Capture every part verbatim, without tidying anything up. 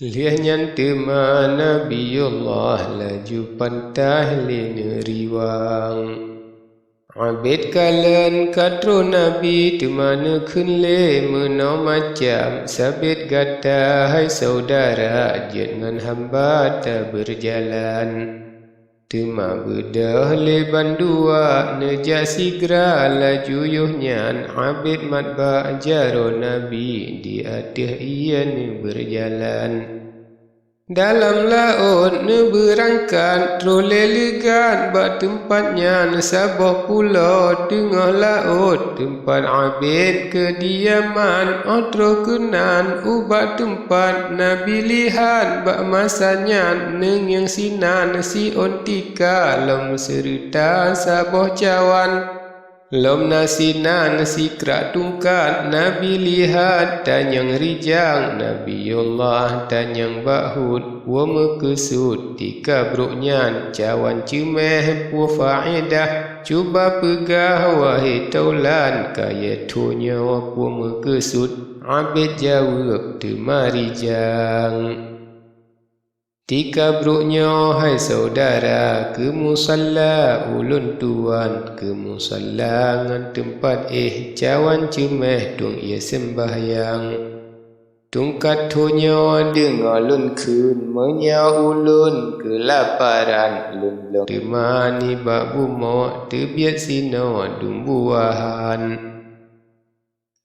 Lheueh nyan teuma Nabiullah laju pantaih lé neuriwang. Abed kalon ka troh Nabi teuma neukheun lé meunoe macam, sabet gata hai syedara jeuet ngon hamba tabeurjalan. Teuma beudôh lé bandua neujak sigra laju yoh nyan Abed mat bak jaroe Nabi di ateueh ié neubeurjalan. Dalam laôt neubeurangkat troh lé leugat bak teumpat nyan saboh pulo teungoh laôt teumpat Abed keudiaman. Óh troh keunan ubak teumpat Nabi lihat bak masa nyan neungieng sinan siôn tika lom seureuta saboh cawan. Lom na sinan sikrak tungkat Nabi lihat tanyong rijang, Nabiullah tanyong bak hut, peue meukeusut tika brok nyan cawan ceuméh peue faédah? Cuba peugah wahé taulan kayée tho nyoe peue meukeusut? Abed jaweueb teuma rijang. Tika brok nyoe hai syedara keu musalla ulôn tuan, keu musalla ngon teumpat éh cawan ceuméh tueng ié seumbahyang. Tungkat tho nyoe deungoe lôn kheun, meunyoe ulôn keulaparan lôn blong teuma nibak bumoe teubiet sinoe dum buahan.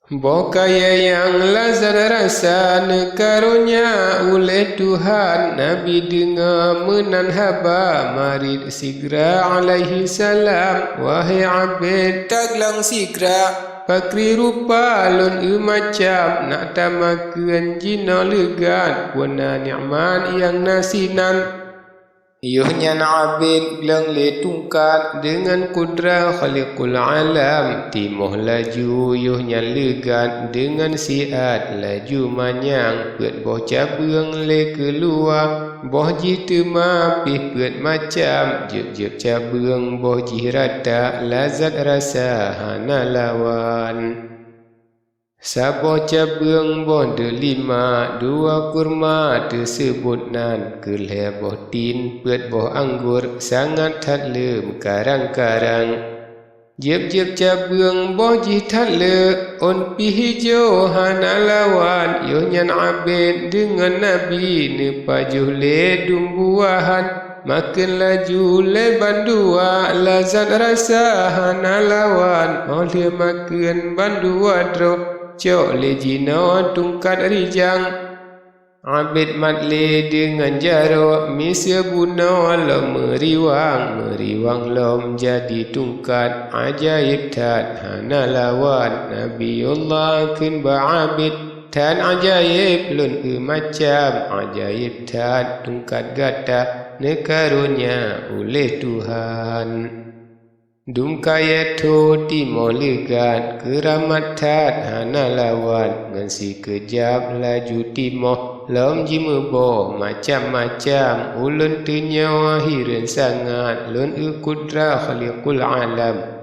Boh kayée nyang lazat rasa neukaronya uléh Tuhan. Nabi deungoe meunan haba marit sigra alaihi salam, wahé Abed taglong sigra pakri rupa lôn eu macam, nak tamakheun jinoe leugat peue na nikmat nyang na sinan. Yoh nyan Abed glong lé tungkat deungon kudra Khaliqul Alam. Timoh laju yoh nyan leugat deungon siat laju manyang peuet boh cabeueng lé keuluwa. Boh jih teuma pih peuet macam, jeueb-jeueb cabeueng boh jih rata lazat rasa hana lawan. Saboh cabeueng boh deulima, dua kurma teuseubot nan, keu lhée boh tin peuet boh anggor sangat that le meukarang-karang. Jeueb-jeueb cabeueng boh jih that le, ôn pih ijo hana lawan. Yoh nyan Abed deungon Nabi neupajoh lé dum buahan. Makheun laju lé bandua lazat rasa hana lawan, óh lheueh makheun bandua droe cok lé jinoe tungkat rijang. Abed mat lé deungon jaroe miseue bunoe lom meuriwang, meuriwang lom jadi tungkat ajaéb that hana lawan. Nabiullah kheun bak Abed, That ajaéb lôn eu macam ajaéb that tungkat gata neukaronya uléh Tuhan. Dum kayée tho timoh leugat keuramat that hana lawan, ngon sikeujab laju timoh lom jimeuboh macam-macam. Ulôn teunyoe hireuen sangat lôn eu kudra Khaliqul Alam.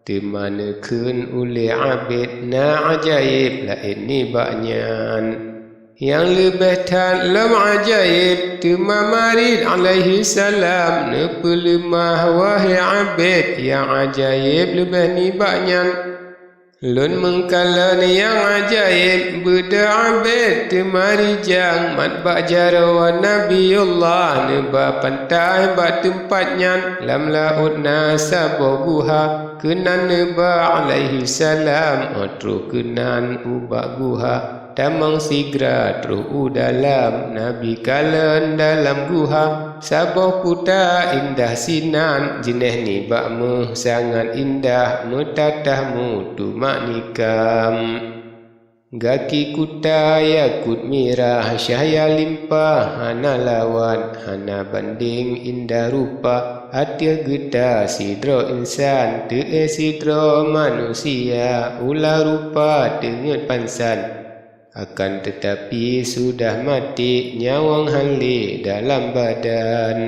Teuma neukheun uléh Abed na ajaéb laén nibak nyan. Nyang leubeh that lom ajaéb teuma Marit alaihissalam neupeuleumah, wahé Abed, nyang ajaéb leubeh nibak nyan. Lôn meukalon nyang ajaéb beudôh Abed teuma rijang mat bak jaroe Nabiullah neuba pantai bak teumpat nyan. Lam laôt na saboh guha. Keunan neuba alaihissalam, óh troh keunan ubak guha, tamong sigra troh u dalam. Nabi kalon dalam guha saboh kuta indah sinan, jeuneh nibak méuh sangat indah, meutatah meutumak nikam. Gaki kuta yakut mirah, cahya limpah hana lawan, hana bandeng indah rupa. Ateueh geuta sidroe insan, teuéh sidroe manusia, ula rupa teungeut pansan. Akan teutapi sudah maté, nyawöng han lé dalam badan.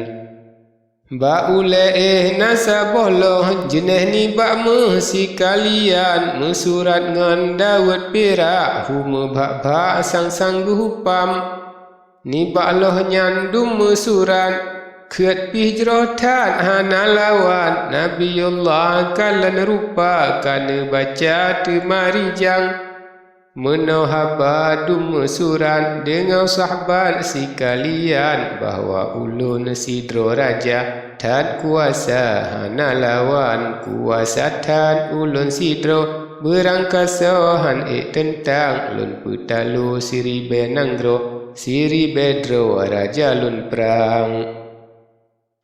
Bak ulée éh na saboh loh, jeuneh nibak méuh sikalian, meusurat ngon daweuet pirak, hu meubhak-bhak sang-sang geuhupam. Nibak lheueh nyan dum meusurat, kheueh pih jroh that hana lawan. Nabiullah kalon rupa ka neubaca teuma rijang. Meunoe haba dum meusurat deungon sahabat sikalian, bahwa ulôn sidroe raja that kuasa hana lawan. Kuasa that ulôn sidroe, beurangkasoe han ék teuntang. Lôn peutaloe siribée nanggroe, siribée droe raja lôn prang.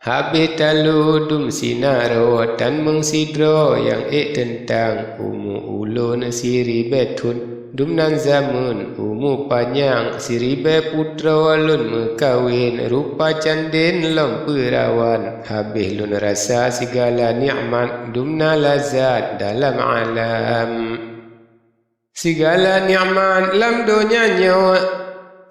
Habéh taloe dum sinaroe, tan meusidroe nyang ék teuntang. Umu ulôn siribée thon, dum nan zameun umu panyang. Siribée putroe lôn meukawen, rupa candén lom peurawan. Habéh lôn rasa sigala nikmat, dum na lazat dalam alam. Sigala nikmat lam donya nyoe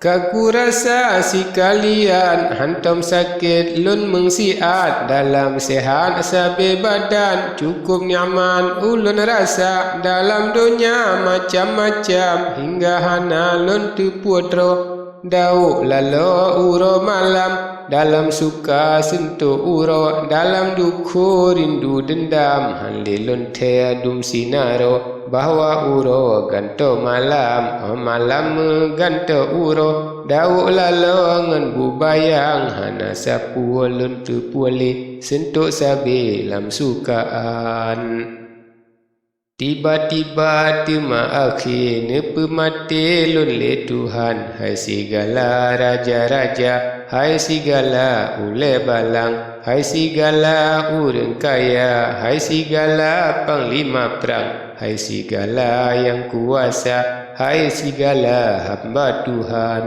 ka kurasa sikalian, hantom sakét lôn meusiat, dalam seuhat sabe badan. Cukup nikmat ulôn rasa dalam donya macam-macam, hingga hana lôn teupeue troh. Dawok laloe uroe malam, dalam suka seuntok uroe, dalam dukho rindu deundam. Han lé lôn thée dum sinaroe, bahwa uroe gantoe malam, oh malam meugantoe uroe. Dawok laloe ngon bubayang, hana sapeue lôn teupeue lé, seuntok sabe lam sukaan. Tiba-tiba teuma akhé neupeumaté lôn lé Tuhan. Hai sigala raja-raja, hai sigala ulée balang, hai sigala ureuëng kaya, hai sigala panglima prang, hai sigala nyang kuasa, hai sigala hamba Tuhan.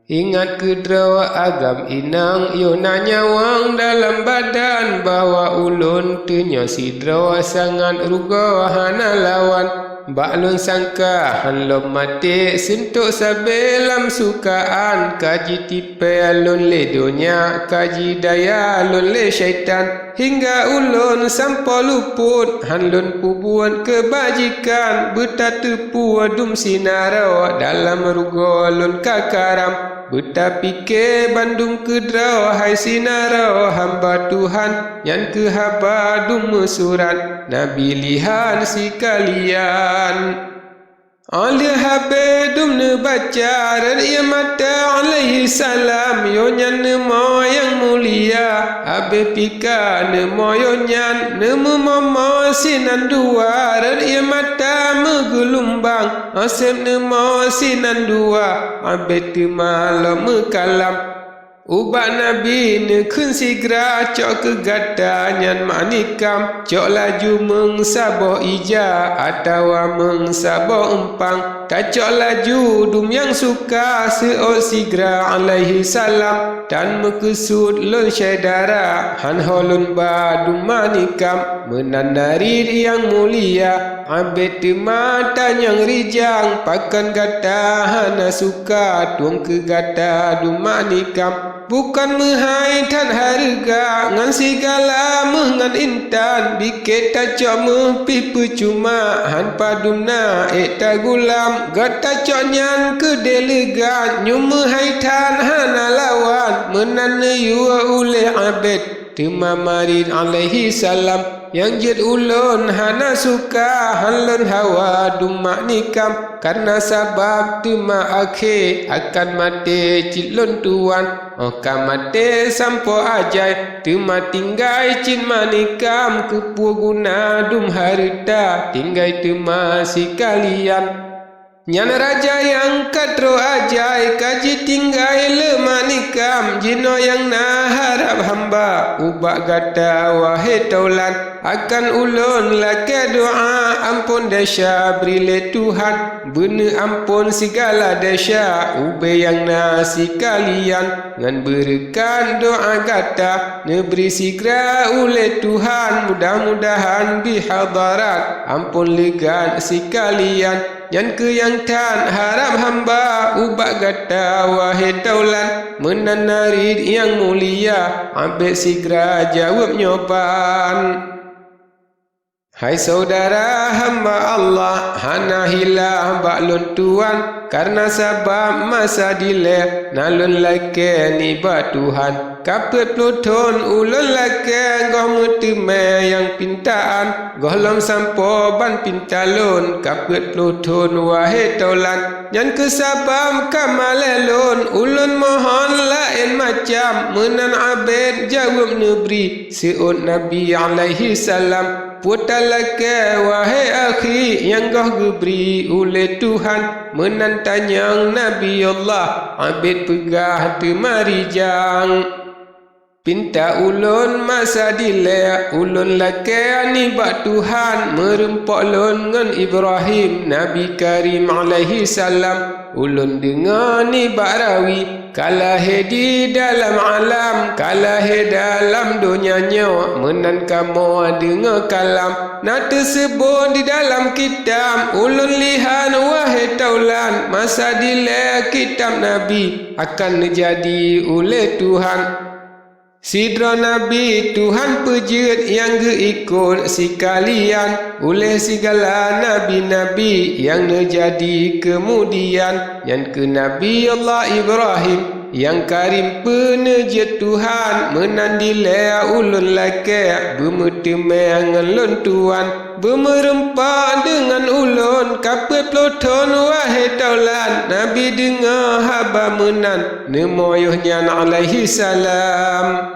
Ingat keudroe agam inong, yoh na nyawöng dalam badan, bahwa ulôn teunyoe sidroe sangat rugoe hana lawan. Bak lôn sangka han lom maté, seuntok sabe lam sukaan. Ka jitipée lôn lé donya, ka jidaya lôn lé syaitan. Hingga ulôn sampoe lupot, han lôn peubuet keubajikan. Beutateupeue dum sinaroe, dalam rugoe lôn ka karam. Beutapike bandum keudroe, hai sinaroe hamba Tuhan, nyan keuh haba dum meusurat Nabi Lihan sikalian. Óh lheueh habéh dum neubaca, rot ié mata alaihi salam, yoh nyan neumoe nyang mulia. Habéh pika neumoe yoh nyan, neumeumoe-moe sinan dua, rot ié mata meugeulumbang. Óh seb neumoe sinan dua, habéh teuma lom meukalam. Ubak Nabi neukheun sigra, cok keu gata nyan manikam, cok laju meung saboh ija atawa meung saboh umpang. Tacok laju dum nyang suka, seuôt sigra alaihi salam. Tan meukeusut lôn syedara, han ho lôn ba dum manikam. Meunan narit nyang mulia, habéh teuma tanyong rijang, pakon gata hana suka tueng keu gata dum manikam? Bukon meuhai that hareuga ngon sigala méuh ngon intan, bikét tacok méuh pih peucuma, han padum na ék tagulam. Gata cok nyan keudéh leugat, nyoe meuhai that hana lawan, meunan neuyue ulée abét. Teuma marit alaihi salam, nyang jeuet ulôn hana suka, han lôn hawa dum manikam, kareuna sabab teuma akhé akan maté cit lôn tuan. Óh ka maté sampoe ajai, teuma tinggai cit manikam, keupeue guna dum hareuta, tinggai teuma sikalian. Nyan raja nyang ka troh ajai ka jitinggai lé manikam, jinoe nyang na harab hamba ubak gata, wahé taulan. Akan ulôn lakée doá amphon desya bri lé Tuhan, beuneuamphon sigala desya ubé nyang na sikalian, ngon beureukat doá gata neubri sigra ulé Tuhan, mudah-mudahan bihadarat amphon leugat sikalian. Nyan keuh nyang that harab hamba ubak gata, wahé taulan, meunan narit nyang mulia, abét sigra jaweueb nyoe ban. Hai syedara hamba Allah, hana hilah bak lôn tuan, Kareuna sabab masa dilée na lôn lakée nibak Tuhan. Ka peuet ploh thon ulôn lakée goh meuteumé nyang pintaan, gohlom sampoe ban pinta lôn ka peuet ploh thon, wahé taulan. Nyan kheueh sabab ka malée lôn, ulôn mohon laén macam, meunan Abed jaweueb neubri, seuôt Nabi alaihi salam. Peue talakée, wahé akhi, nyang goh geubri ulée Tuhan, meunan tanyong Nabiullah, Abed peugah teumarijang. Pinta ulôn masa dilée, ulôn lakée nibak Tuhan, meurumpok lôn ngon Ibrahim, Nabi Karim alaihi salam. Ulôn deungoe nibak rawi, ka lahé di dalam alam, ka lahé dalam donya nyoe, meunan kamoe deungoe kalam. Na teuseubot di dalam kitab, ulôn lihan, wahé taulan, masa dilée kitab Nabi akan neujadi ulée Tuhan. Sidroe nabi Tuhan peujeuet nyang geuikot sikalian, ulée sigala nabi-nabi nyang neujadi keumudian, nyan kheueh Nabi Allah Ibrahim nyang karim peuneujeuet Tuhan. Meunan dilée ulôn lakée beumeuteumé ngon lôn Tuhan. Beumeurumpok deungon ulôn ka peuet ploh thon, wahé taulan, Nabi deungoe haba meunan, neumoyoh nyan alaihi salam.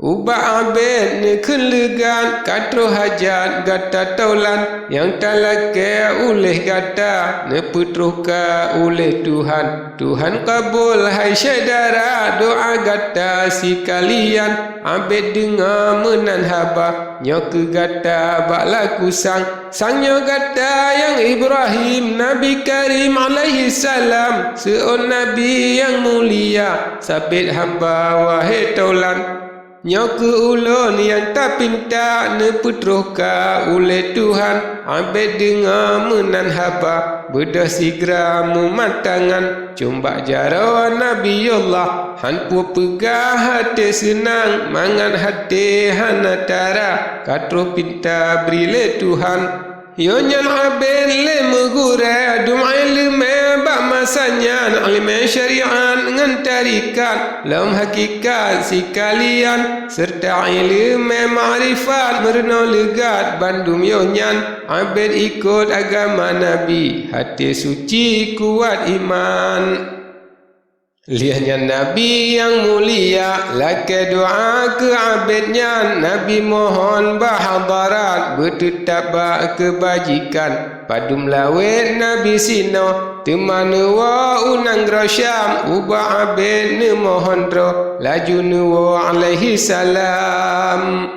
Ubak Abed neukheun leugat, ka troh hajat gata taulan, nyang talakée ulée gata neupeutroh ka ulée Tuhan. Tuhan kabul hai syedara doá gata sikalian. Abed deungoe meunan haba, nyoe kheueh gata bak lakusang. Sang nyoe gata nyang Ibrahim, Nabi Karim alaihi salam, seuôt nabi nyang mulia, sabet hamba, wahé taulan. Nyoe kheueh ulôn nyang tapinta neupeutroh ka ulée Tuhan. Abed deungoe meunan haba, beudôh sigra mumat tangan, cumbak jaroe Nabiullah, han peue peugah até seunang, mangat até hana tara, ka troh pinta bri lé Tuhan. Yoh nyan Abed lé meugurée, dum iéleumé bak masa nyan, iéleumé syariat ngon tarekat, lom hakikat sikalian, seureuta iéleumé makrifat meurunoe leugat, bandum yoh nyan Abed ikot agama Nabi, até suci kuat iman. Lheueh nyan Nabi nyang mulia lakée doá keu Abed nyan, Nabi mohon bak hadarat, beuteutab bak keubajikan. Padum lawét Nabi sinoe, teuma neuwoe u nanggroe Syam, ubak Abed neumohon droe, laju neuwoe alaihi salam.